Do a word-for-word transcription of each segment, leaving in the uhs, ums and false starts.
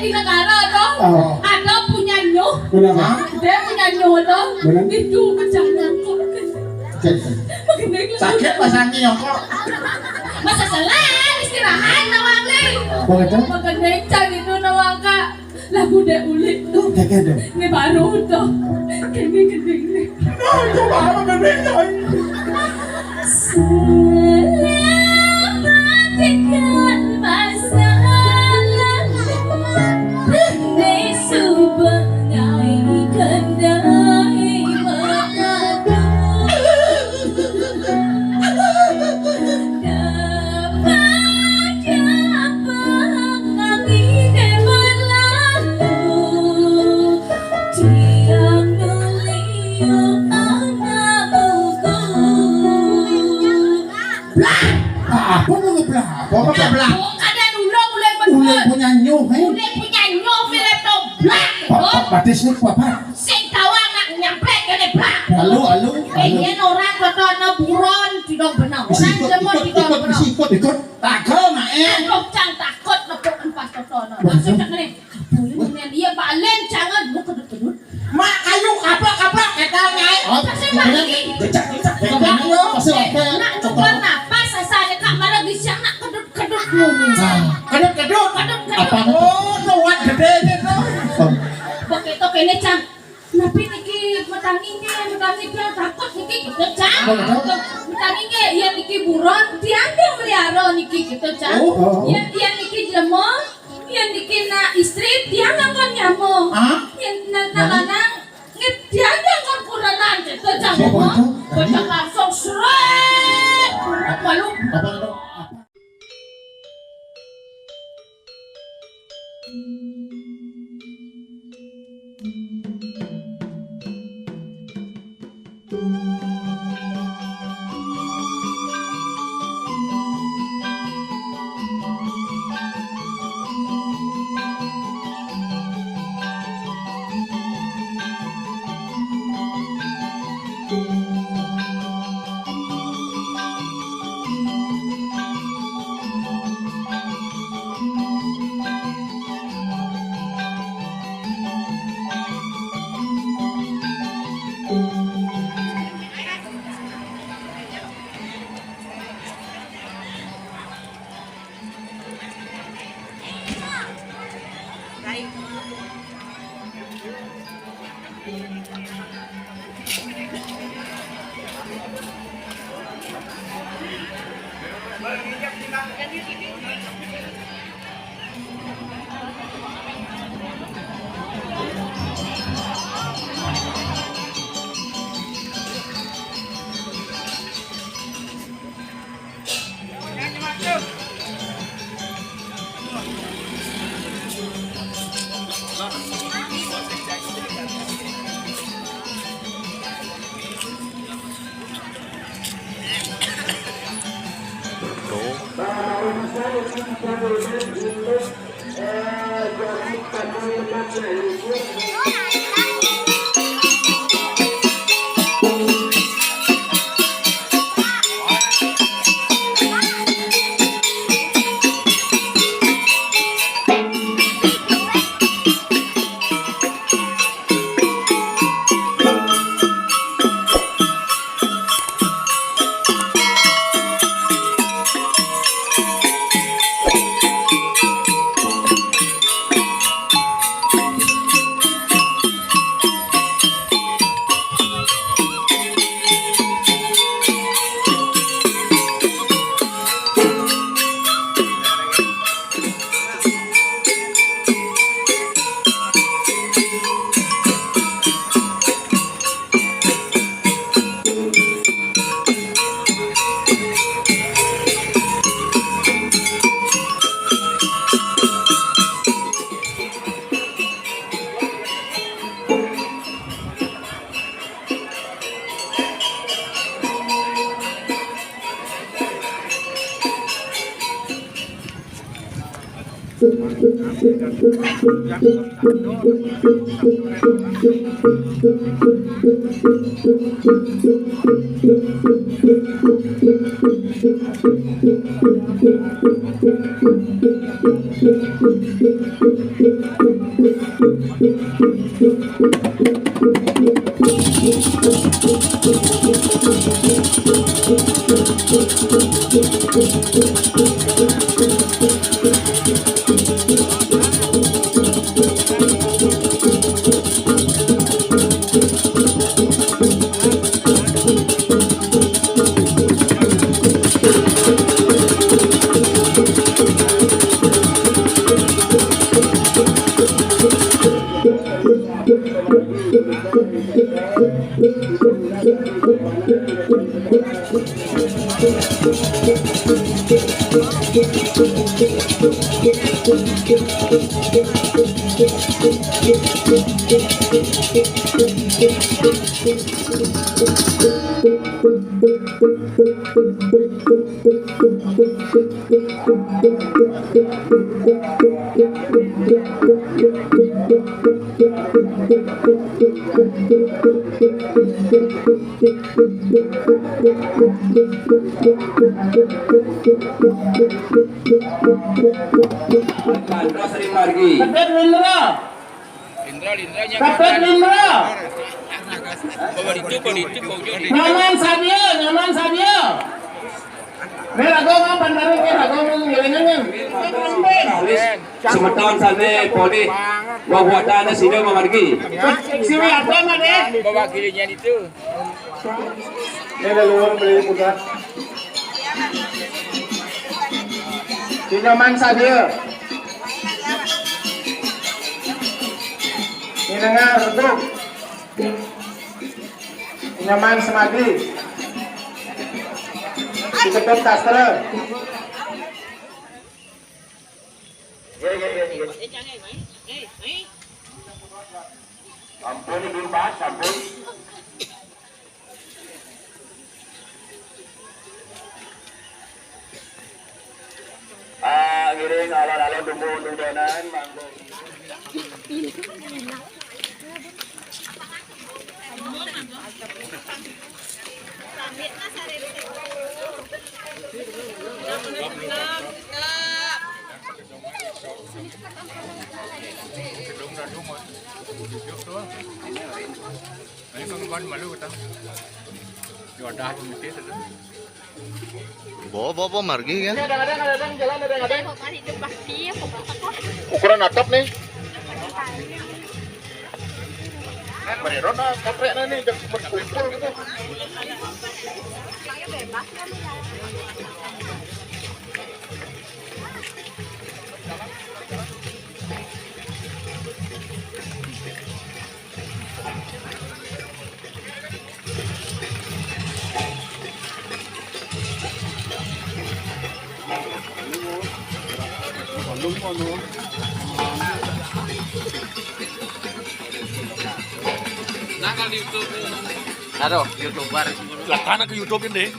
di negara to. Oh. Ada punya nyuh. Kenapa? Dia punya nyuh to. Bener. Itu pejangan kok. Jadi. Magending. Sakit pasangi ya kok. Masa selalu istirahat nawang le. Begitu? Magending cang itu nawang, Kak. Lagu dek ulik to. Dek, dek. Ini baru to. Kene gending ne. Nah, itu baru gending ne. Selamatkan masa lalu. Ini sebagai kendai mengadu. Blah! Apa mau ngeblah? Apa mau ngeblah? Apa kada dulu mulai. Mulai punya nyuh, eh? Mulai punya nyuh, mulai to blah. Batis ni apa? Sing tawa nak nyamplek kene blah. Halo, halo, halo. Ini orang kata ana buron, tidak benar. Orang semua tidak benar. Ikut, ikut. Takut, Mak, eh. Aduh, cang takut nepuk empas kotono. Langsung cak ngene. Boleh ngene. Iya, balen jangan lu kedut-kedut. Mak, kayu kaplak-kaplak, kita nyai. Oh, pasti balik. Cecak, cecak. Cecak, cecak. Pasti oke. Nak tukar napas, asal dekat malah bisa nak kedut-kedut ngene. Nah, kedut-kedut. Kedut-kedut. Apa? Oh, kuat gede gitu. Begitu kene, cang. Napi niki metangi nggih, metangi tiang takut niki, cang. Betul. Metangi nggih, yen niki buron, tiang nggih melihara niki, gitu, cang. Oh. Yen, yen niki jelema, yen niki nak istri, tiang angkon nyama. Hah? Yen nak, nak lanang, nggih, tiang nggih angkon kurenan, gitu, cang. Siapa itu? Bocah langsung srek. Malu. Apa itu? Terus dari margi. Kedep Lindra. Lindra, Lindra, nya Kedep Lindra. Bawa itu, bawa itu, bawa itu. Nyaman Sadia, Nyaman Sadia. Ini lagu apa, Pantaru? Ini lagu ngiringan, kan? Semeton sana, poni. Bawa buatan sini, Mama Regi. Siwi apa, Made? Bawa kirinya itu. Ini ada luar beli budak. Di Nyoman Sadia. Di Nengah Rembuk. Di Nyoman Semadi. Di Kedep Sastra. Ya, ya, ya, ya. Ampun, Ibu Empat, ampun. Ah, ngiring alon-alon tunggu untung donan, manggung. Ini kan buat malu kita. Ya udah, mesti sudah. Bawa, bawa, bawa margi kan? Ukuran atap nih. Mereka kaprek nih, jangan berkumpul gitu. Aduh, YouTuber. Lah, kana ke YouTube ini.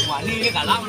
Wani ini kalah.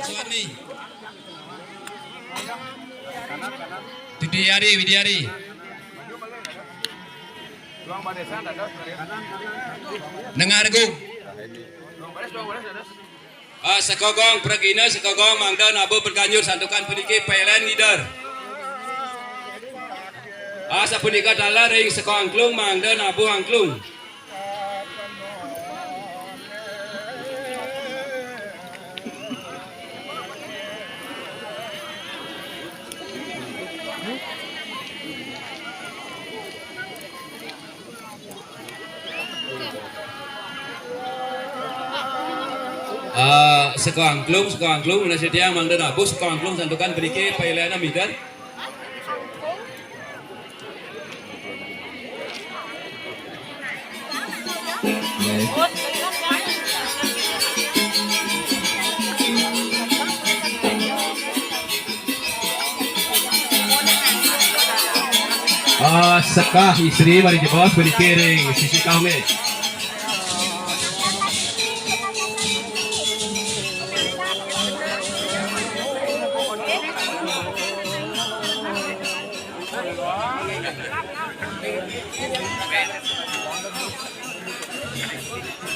Suami. Widiari, Widiari. Dengar, Gung. Ah, sekogong pragina, sekogong mangda nabuh berkanjur santukan puniki pailen ngider. Ah, sapunika taler ring seka angklung mangda nabuh angklung. Ah, seka angklung, seka angklung, nunas titiang mangda nabuh seka angklung santukan puniki pailenan ngider. Ah, sekah istri mari jebos beri kiring sisi kami.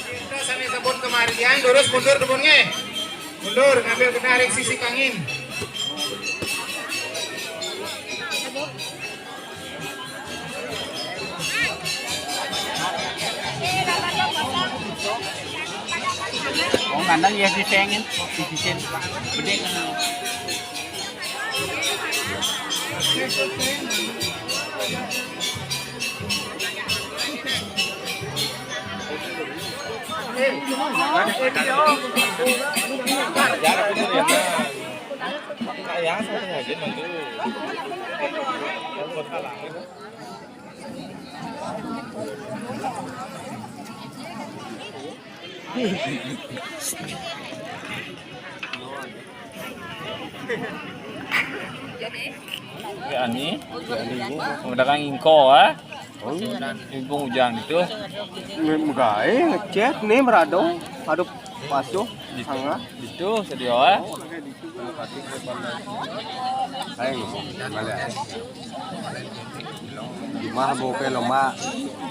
Kita sami sampun kemarian, lurus mundur dipun nggih. Mundur, ngambil kena ring sisi kangin. Oh, kandang ya sisengin, sisising. Bedeng. Ya, ni. Udah kan ingko, ah. Oh, iya. Ingko ujang itu. Megai, ngecek ni merado. Aduh, pasuh, sanga. Itu, sedio, ah. Hai, balik. Jumah bope lomba.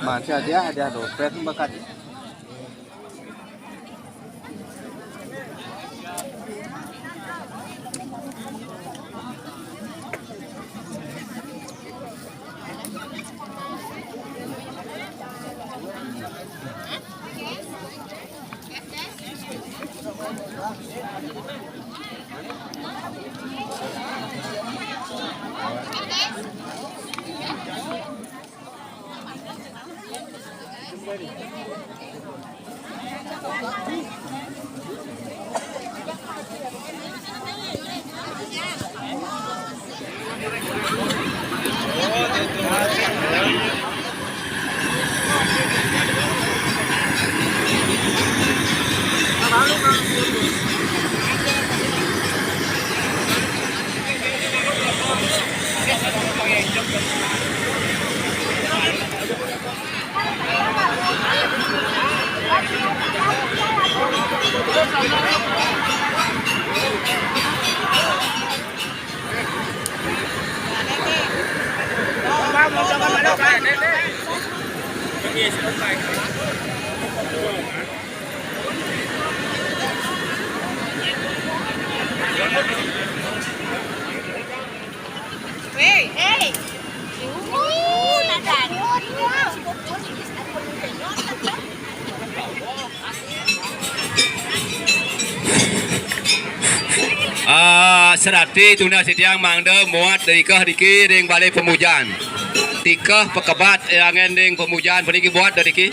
Masih ada, ada dompet bakat. Ah, serati tuna sitiang mangda muat dari keh diki ring balai pemujan. Tikeh pekebat angen ring pemujan puniki buat dari ki.